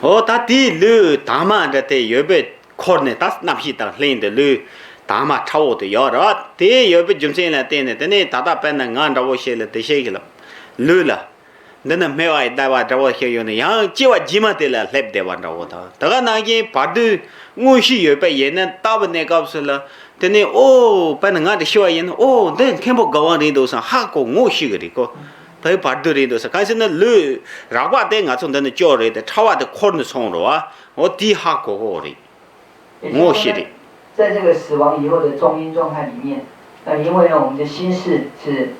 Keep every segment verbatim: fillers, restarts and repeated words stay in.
འོ་ད་དེའི་ལུས་དྭངས་མ་འདྲ་དེ་ཡོད་པའི་འཁོར་ནས། ད་རྣམ་ཤེས་དང་ལྷན་དུ་ལུས་དྭངས་མ་ཁྲ་བོ་དེ་ཡོད་རེད་བ། དེ་ཡོད་པའི་རྒྱུ་མཚན་ལ་བརྟེན་ནས། དེ་ནས་ད་ལྟ་དཔེར་ན་ང་འདྲ་བོ་ཞིག་ལ། དེ་ཞིག་གི་ལ་ལུས་ལ། འདི་ནི་སྨེ་བ་ཡི་ཟླ་བ་འདྲ་བོ་ཞིག་ཡོད་ན་ཡང་། སྐྱེ་བ་རྗེས་མ་དེ་ལ་སླེབས་བསྡད་པ་འདྲ་བོ་དང་། དེ་ག་ནང་བཞིན་བར་དོའི་མངོན་ཤེས་ཡོད་པ་ཡིན་ན། ལྟ་བུ་གནས་སྐབས་སུ་ལ། དེ་ནས་ཨོ་དཔེར་ན་ང་དེ་ཤི་བ་ཡིན་ན། ཨོ་འདི་མཁན་པོ་དགའ་བ་རེད་འདུག་བསམ། ཧ་གོ་ངོ་ཤེས་ཀྱི་རེད་ཁོ། དེ་བར་དོ་རེད་འདུག་བསམ། གང་ཟེར་ན་ལུས་རགས་པ་དེ་ང་ཚོ་འདི་ནས་སྐྱོ་རེད་དེ། ཕྲ་བ་དེ་འཁོར་ནས་སོང་རེད་བ། འོ་དེ་ཧ་གོ་གོ་རེད། 也就是说呢，ངོ་ཤེས་རེད། 在这个死亡以后的中阴状态里面，那因为呢，我们的心事是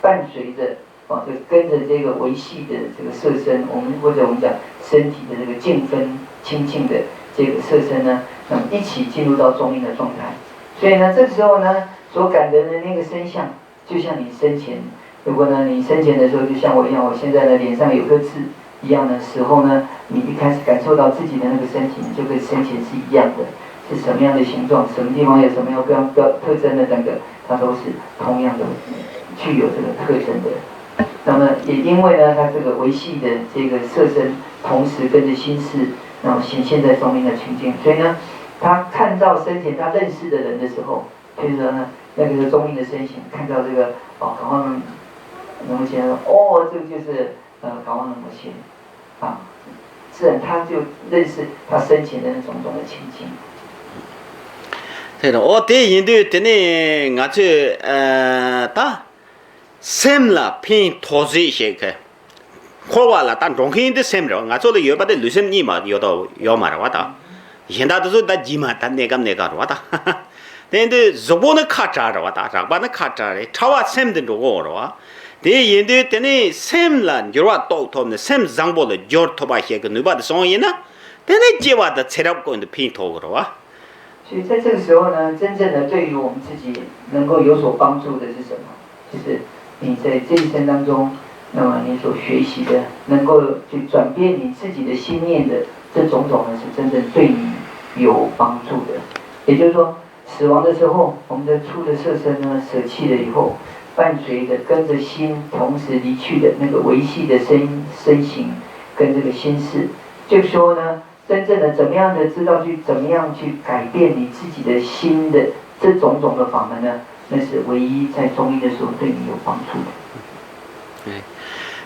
伴随着啊，就跟着这个维系的这个色身，我们或者我们讲身体的这个净分清净的这个色身呢，那么一起进入到中阴的状态。所以呢，这个时候呢，所感得的那个身相，就像你生前，如果呢你生前的时候就像我一样，我现在的脸上有颗痣一样的时候呢，你一开始感受到自己的那个身体，就跟生前是一样的，是什么样的形状，什么地方有什么样标标特征的等等，它都是同样的具有这个特征的。那么也因为呢，他这个维系的这个色身，同时跟着心事，那么显现在中阴的情境，所以呢，他看到生前他认识的人的时候，譬如说呢，那个是中阴的身形，看到这个哦，赶快能够想到哦，这个就是呃，赶快能够写啊，自然他就认识他生前的那种种的情境。 དེ་རེད། འོ་དེ་ཡིན་དུས་དེ་ནས་ང་ཚོས་ཨ་ད། སེམས་ལ་ཕན་ཐོགས་ཟེར་བཤད་མཁན། འཁོར་བ་ལ་ད་འགྲོ་མཁན་དེ་སེམས་རེད་བ། ང་ཚོ་ལ་ཡོད་པ་དེ་ལུས་སེམས་གཉིས་མ་ཡོད་དོ་ཡོད་མ་རེད་བ་ད། གཞན་དག་དེ་ཚོ་ད་རྗེས་མ་ད་གནས་སྐབས་གནས་སྐབས་རེད་བ་ད། དེ་འདི་གཟུགས་པོ་ནི་ཁ་བྲལ་རེད་བ་ད། རགས་པ་ནི་ཁ་བྲལ་རེད། ཕྲ་བ་སེམས་དེ་འགྲོ་གི་ཡོད་རེད་བ། དེ་ཡིན་དུས་དེ་ནི་སེམས་ལ་འགྱུར་བ་གཏོང་ཐུབ་ནས། སེམས་བཟང་པོ་ལ་འགྱུར་ཐུབ་པ་ཞིག་གི་ནུས་པ་དེ་སོང་ཡིན་ན། དེ་ནི་སྐྱེ་བ་དང་ཚེ་རབས་ཀུན་ཏུ་ཕན་ཐོགས་གི་རེད་བ། 所以在这个时候呢，真正的对于我们自己能够有所帮助的是什么？就是你在这一生当中，那么你所学习的，能够去转变你自己的心念的这种种呢，是真正对你有帮助的。也就是说，死亡的时候，我们的出的色身呢，舍弃了以后，伴随着跟着心同时离去的那个维系的身身形跟这个心事，这个时候呢， 真正的怎么样的知道去怎么样去改变你自己的心的这种种的法门呢？那是唯一在中医的时候对你有帮助的。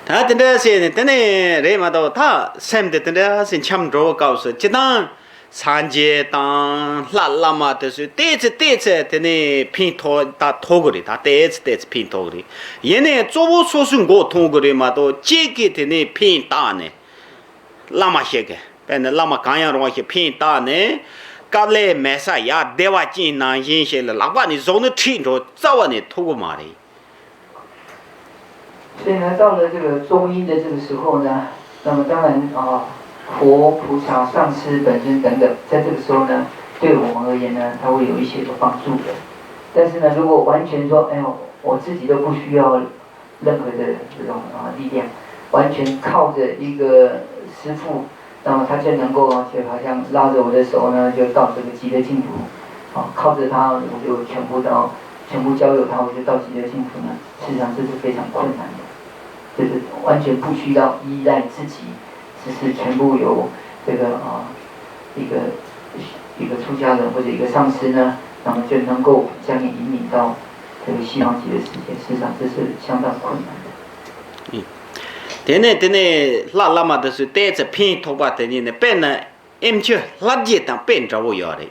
ད་དེ་འདྲ་བྱས་ནས་དེ་ནས་རེད་མ་གཏོགས། ད་སེམས་དེ་དེ་འདྲ་ཞིག་འཁྱམས་འགྲོ་བའི་སྐབས་སུ་སྤྱིར་བཏང་སངས་རྒྱས་དང་ལྷ་བླ་མ་དེ་ཚོས་ཏོག་ཙམ་ཏོག་ཙམ་དེ་ནས་ཕན་ཐོགས་ད་ཐོགས་ཀྱི་རེད། ད་ཏོག་ཙམ་ཏོག་ཙམ་ཕན་ཐོགས་ཀྱི་རེད། ཡིན་ནའི་གཙོ་བོ་སོ་སོའི་མགོ་ཐོན་གྱི་རེད་མ་གཏོགས། གཅིག་གིས་དེ་ནས་ཕན་བཏགས་ནས། བླ་མ་ཞིག་གིས། དཔེར་ན་བླ་མ་གང་ཡང་རུང་བ་ཞིག་ཕན་བཏགས་ནས། དཀའ་ལས་མེད་ས་ཡར་བདེ་བ་ཅན་ནང་བཞིན་ཞིག་ལ་ལག་པ་ནས་བཟུང་ནས་ཁྲིད་འགྲོ་རྩ་བ་ནས་ཐུབ་ཀྱི་མ་རེད། 所以呢，到了这个中阴的这个时候呢，那么当然啊，佛、菩萨、上师、本尊等等，在这个时候呢，对我们而言呢，它会有一些个帮助的。但是呢，如果完全说，哎呦，我自己都不需要任何的这种啊力量，完全靠着一个师父，那么他就能够就好像拉着我的手呢，就到这个极乐净土，啊，靠着他我就全部到全部交由他，我就到极乐净土呢。事实上这是非常困难的，就是完全不需要依赖自己，只是全部由这个啊一个一个出家人或者一个上师呢，那么就能够将你引领到这个西方极乐世界。事实上这是相当困难的。 དེ་ནས་དེ་ནས་ལྷ་བླ་མ་དེ་ཚོས་ཏོག་ཙམ་ཕན་ཐོགས་པ་དེ་ཉིད་ནི་དཔེར་ན་ཨེམ་ཆི་ལྷ་རྗེ་དང་དཔེ་འདྲ་བོ་ཡོད་རེད།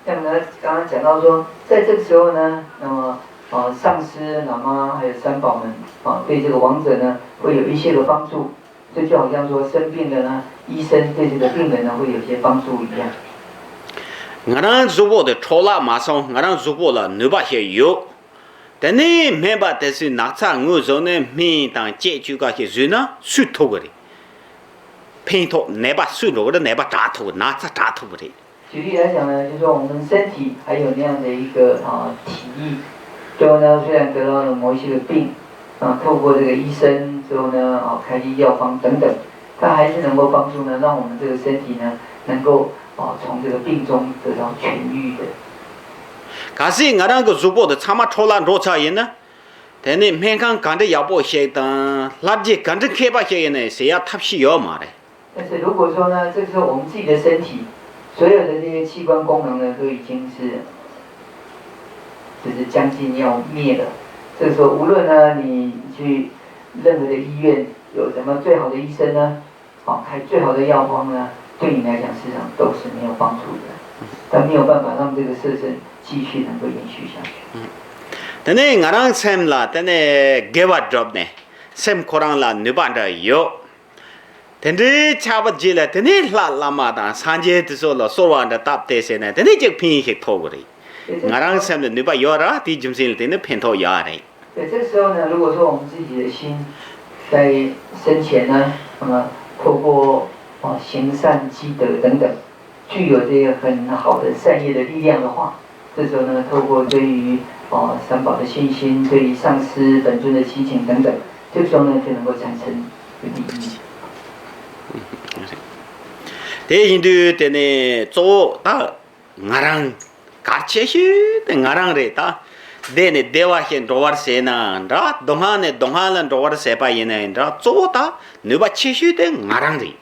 那么呢，刚刚讲到说，在这个时候呢，那么呃，上师、喇嘛还有三宝们啊，对这个亡者呢，会有一些个帮助。这就好像说生病的呢，医生对这个病人呢，会有一些帮助一样。 ང་རང་གཟུགས་པོ་དེ་འཕྲོ་བརླག་མ་སོང་། ང་རང་གཟུགས་པོ་ལ་ནུས་པ་ཞིག་ཡོད། དེ་ནས་སྨན་པ་དེ་ཚོས་ན་ཚ་ངོས་བཟུང་ནས་སྨན་དང་དཔྱད་བཅོས་ཁ་ཤས་བཟོས་ན་གསོ་ཐུབ་ཀྱི་རེད། ཕན་ཐོགས། ནད་པ་གསོ་འགྲོ་གི་རེད། ནད་པ་དྲག་ཐུབ་ཀྱི། ན་ཚ་དྲག་ཐུབ་ཀྱི་རེད། 举例来讲呢，就是说我们身体还有那样的一个啊体力，最后呢，虽然得到了某一些个病啊，透过这个医生之后呢，啊开些药方等等，它还是能够帮助呢，让我们这个身体呢，能够啊从这个病中得到痊愈的。 གལ་སྲིད་ང་རང་གི་གཟུགས་པོ་དེ་ཚང་མ་འཕྲོ་བརླག་འགྲོ་ཚར་ཡིན་ན། དེ་ནས་སྨན་ཁང་ག་འདྲ་ཡག་པོ་ཞིག་དང་ལྷ་རྗེ་ག་འདྲ་མཁས་པ་ཞིག་ཡིན་ནའི་ཟེར་ཡག་ཐབས་ཤེས་ཡོད་མ་རེད། 但是如果说呢，这个时候我们自己的身体所有的这些器官功能呢，都已经是就是将近要灭了。这个时候，无论呢你去任何的医院，有什么最好的医生呢，哦，开最好的药方呢，对你来讲事实上都是没有帮助的。它没有办法让这个色身继续能够延续下去。 དེ་ནས་ང་རང་སེམས་ལ་དེ་ནས་དགེ་བ་བསྒྲུབས་ནས་སེམས་ཁོ་རང་ལ་ནུས་པ་འདྲ་ཡོད། དེ་འདྲའི་ཆགས་པ་རྗེས་ལ་དེ་ནས་ལྷ་བླ་མ་དང་སངས་རྒྱས་དེ་ཚོ་ལ་གསོལ་བ་འདྲ་བཏབ་སྟེ་ཟེར་ན་དེ་ནས་ཅིག་ཕན་ཞིག་ཐོགས་ཀྱི་རེད། ང་རང་སེམས་ལ་ནུས་པ་ཡོད་ར་དེའི་རྒྱུ་མཚན་ལ་བརྟེན་ནས་ཕན་ཐོགས་ཡོད་རེད། 对，这时候呢，如果说我们自己的心在生前呢，那么透过哦行善积德等等，具有这个很好的善业的力量的话，这时候呢，透过对于哦三宝的信心，对于上师本尊的祈请等等，这个时候呢就能够产生利益。 དེ་ཡིན་དུས་དེ་ནས་གཙོ་བོ་ད་ང་རང་གལ་ཆེ་ཤོས་དེ་ང་རང་རེད་ད། བདེ་ནས་བདེ་བ་ཞིག་འགྲོ་བར་ཟེར་ན་འདྲ། སྡུག་བསྔལ་ནས་སྡུག་བསྔལ་ལ་འགྲོ་བར་ཟེར་པ་ཡིན་ན་ཡང་འདྲ། གཙོ་བོ་ད་ནུས་པ་ཆེ་ཤོས་དེ་ང་རང་རེད།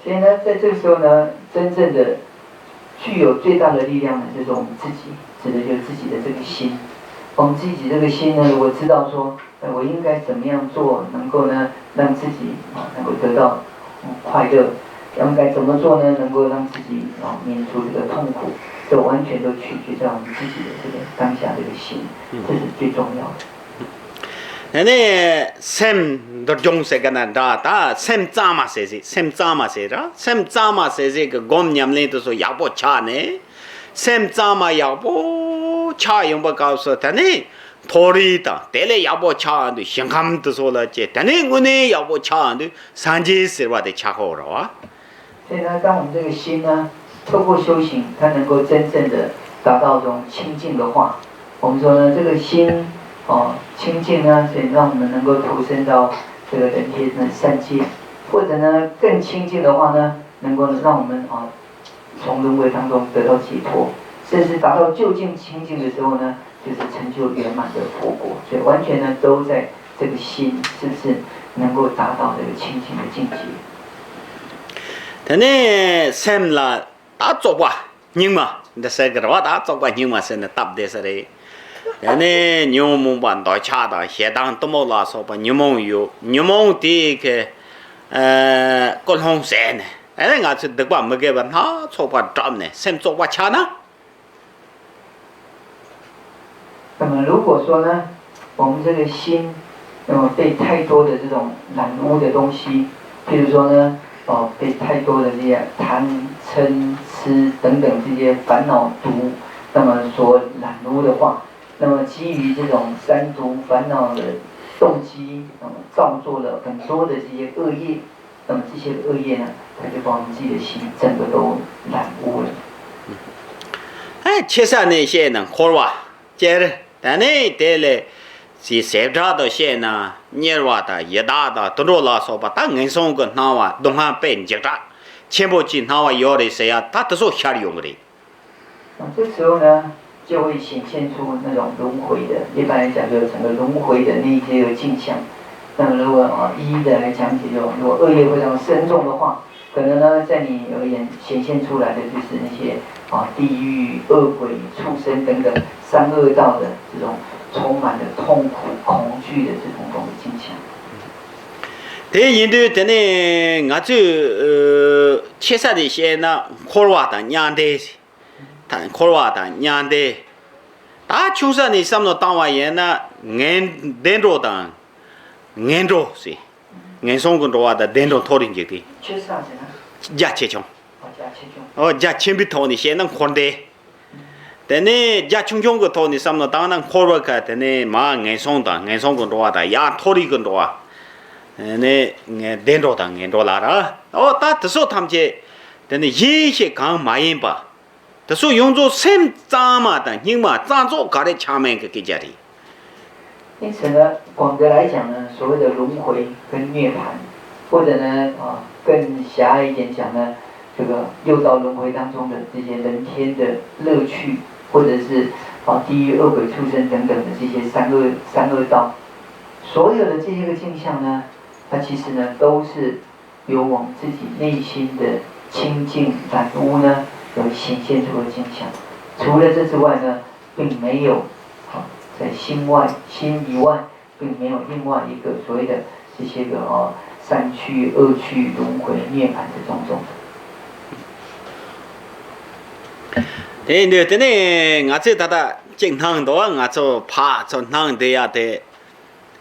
所以呢，在这个时候呢，真正的具有最大的力量呢，就是我们自己，指的就是自己的这个心。我们自己这个心呢，如果知道说，哎，我应该怎么样做，能够呢让自己啊能够得到嗯快乐，应该怎么做呢，能够让自己啊免除这个痛苦，这完全都取决在我们自己的这个当下这个心，这是最重要的。 དེ་ནས་སེམས་འདུལ་སྦྱོང་ཟེར་ག་ན་འདྲ། ད་སེམས་གཙང་མ་ཟེར་ཟིག་སེམས་གཙང་མ་ཟེར་ར། སེམས་གཙང་མ་ཟེར་ཟིག་གི་སྒོམ་ཉམས་ལེན་དེ་ཚོ་ཡག་པོ་ཆགས་ནས། སེམས་གཙང་མ་ཡག་པོ་ཆགས་ཡོང་པ་སྐབས་སུ་དེ་ནས་མཐོ་རིས་དང་དེ་ལས་ཡག་པོ་ཆགས་འདུག་ཞིང་ཁམས་དེ་ཚོ་ལ་སྐྱེ། དེ་ནས་དངོས་གནས་ཡག་པོ་ཆགས་འདུག་སངས་རྒྱས་ཟེར་བ་དེ་ཆགས་ཁོ་ར་བ། 所以呢，当我们这个心呢，透过修行，它能够真正的达到这种清净的话，我们说呢，这个心哦清净呢，所以让我们能够投身到这个人天的善界，或者呢更清净的话呢，能够让我们啊从轮回当中得到解脱，甚至达到究竟清净的时候呢，就是成就圆满的佛果。所以完全呢都在这个心是不是能够达到这个清净的境界。 དེ་ནས་སེམས་ལ་ད་བཙོག་པ་སྙིགས་མ་འདི་ཟེར་གི་རེད་བ། ད་བཙོག་པ་སྙིགས་མ་ཟེར་ནས་བཏབ་བསྡད་ས་རེད། དེ་ནས་ཉོན་མོངས་པ་འདོད་ཆགས་དང་ཞེ་སྡང་གཏི་མུག་ལ་སོགས་པ་ཉོན་མོངས་ཡོད། ཉོན་མོངས་དེའི་གི་ཨ་ཀུན་སློང་ཟད་ནས་ཨ་ནི་ང་ཚོས་སྡིག་པ་མི་དགེ་བ་སྣ་ཚོགས་པ་བསྒྲུབས་ནས་སེམས་བཙོག་པ་ཆགས་ན། 那么如果说呢，我们这个心，那么被太多的这种染污的东西，譬如说呢，哦，被太多的这些贪、嗔、痴等等这些烦恼毒，那么所染污的话，那么基于这种三毒烦恼的动机，那么造作了很多的这些恶业，那么这些恶业呢，它就把我们自己的心整个都染污了。 ཨ་ཆེ་ས་ནས་བཤད་ན་འཁོར་བ་སྐྱེ་རེད། དེ་ནས་དེ་ལས་ཅི་ཟེར་བྲག་ཏུ་བཤད་ན་དམྱལ་བ་དང་ཡི་དྭགས་དང་དུད་འགྲོ་ལ་སོགས་པ་ད་ངན་སོང་གི་སྣང་བ་སྡུག་བསྔལ་དཔེ་འཇིགས་སྐྲག་ཆེན་པོ་ཅིག་སྣང་བ་ཡོད་རེད་ཟེར་ཡ་ད་དེ་ཚོ་ཤར་ཡོང་གི་རེད། 那这时候呢，就会显现出那种轮回的，一般来讲就是整个轮回的那些个镜像。那么如果啊，一一的来讲解，就如果恶业非常深重的话，可能呢，在你而言显现出来的就是那些啊，地狱、恶鬼、畜生等等三恶道的这种充满了痛苦、恐惧的这种种的镜像。 དེ་ཡིན་དུས་དེ་ནས་ང་ཚོས་ཆེ་ས་ནས་བཤད་ན་འཁོར་བ་དང་མྱང་འདས། ད་འཁོར་བ་དང་མྱང་འདས། ད་ཆུང་ས་ནས་བསམ་བློ་བཏང་བ་ཡིན་ན་ངན་བདེ་འགྲོ་དང་ངན་འགྲོ་ཟེར། ངན་སོང་གི་འགྲོ་བ་དང་བདེ་འགྲོ་མཐོ་རིས་འཇིག་རྟེན། 缺少什么？ རྒྱ་ཆེ་ཆུང་། 哦，加切中。 ཨོ་རྒྱ་ཆེན་པོའི་ཐོག་ནས་བཤད་ན་འཁོར་འདས། དེ་ནས་རྒྱ་ཆུང་ཆུང་གི་ཐོག་ནས་བསམ་བློ་བཏང་ན་འཁོར་བ་ཁ་དེ་ནས་མ་ངན་སོང་དང་ངན་སོང་གི་འགྲོ་བ་དང་ཡང་མཐོ་རིས་ཀྱི་འགྲོ་བ། དེ་ནས་བདེ་འགྲོ་དང་ངན་འགྲོ་ལ་ར། ཨོ་ད་དེ་ཚོ་ཐམས་ཅད་དེ་ནས་གཞན་ཞིག་གང་མ་ཡིན་པ། དེ་ཚོ་ཡོངས་རྫོགས་སེམས་གཙང་མ་དང་སྙིགས་མ་གཙང་བཙོག་ག་རེ་ཆགས་མིན་གྱི་སྐད་ཆ་རེད། 因此呢，广德来讲呢，所谓的轮回跟涅槃，或者呢，啊，更狭义一点讲呢，这个六道轮回当中的这些人天的乐趣，或者是啊地狱、恶鬼、畜生等等的这些三恶三恶道，所有的这些个镜像呢，它其实呢都是由我们自己内心的清净染污呢，而显现出的镜像。除了这之外呢，并没有，啊，在心外、心以外，并没有另外一个所谓的这些个，哦，善趣、恶趣、轮回、涅槃这种种。དེ་ཡིན་དུས་དེ་ནས་ང་ཚོས་ད་ལྟ་གཅིག་སྣང་འདུག་ང་ཚོ་ཕར་ཚུར་སྣང་བསྡད་ཡ་དེ།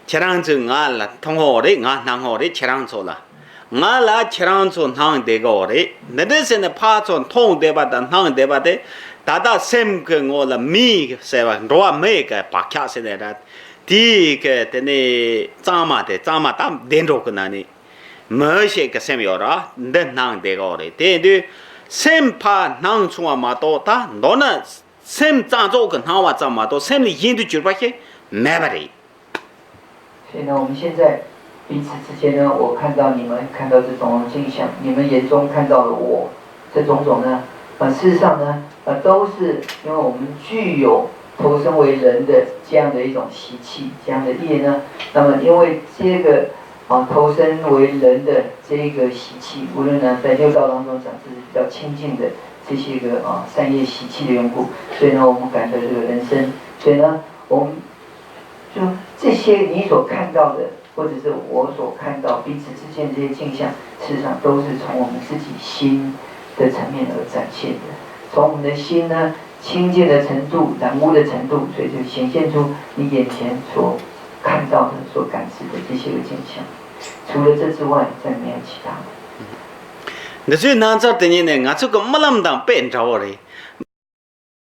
ཁྱེད་རང་ཚོས་ང་ལ་མཐོང་འོ་རེད། ང་སྣང་འོ་རེད། ཁྱེད་རང་ཚོ་ལ། ང་ལ་ཁྱེད་རང་ཚོ་སྣང་བསྡད་གི་འོ་རེད། འདི་འདྲ་ཟེར་ནས་ཕར་ཚུར་མཐོང་བསྡད་པ་དང་སྣང་བསྡད་པ་དེ། ད་ལྟ་སེམས་ཀྱི་ངོ་ལ་མི་ཟེར་བ་འགྲོ་བ་མི་གི་བག་ཆགས་ཟེར་ནས་ར། དེའི་གི་དེ་ནས་གཙང་མ་དེ་གཙང་མ་དང་བདེ་འགྲོ་གི་ནང་ནས་མི་ཞིག་གི་སེམས་ཡོད་ར། འདི་སྣང་བསྡད་གི་འོ་རེད། དེ་དུས་སེམས་ཕར་སྣང་སོང་བ་མ་གཏོགས། ད་མདོར་ན་སེམས་གཙང་བཙོག་གི་སྣང་བ་ཙམ་མ་གཏོགས་སེམས་ལ་གཞན་དུ་གྱུར་པ་ཞིག་མེད་པ་རེད། 所以呢，我们现在彼此之间呢，我看到你们，看到这种种镜像，你们眼中看到了我，这种种呢，呃，事实上呢，呃，都是因为我们具有投生为人的这样的一种习气，这样的业呢，那么因为这个啊，投生为人的这个习气，无论呢在六道当中讲，这是比较清净的这些个啊善业习气的缘故，所以呢，我们感得这个人生。所以呢，我们就这些你所看到的，或者是我所看到彼此之间这些镜像，事实上都是从我们自己心的层面而展现的。从我们的心呢，清净的程度、染污的程度，所以就显现出你眼前所看到的、所感知的这些个景象。除了这之外，再没有其他的。 འདི་ཚོའི་སྣང་ཚུལ་དེ་ཉིད་ནི་ང་ཚོ་གི་རྨི་ལམ་དང་དཔེ་འདྲ་བོ་རེད།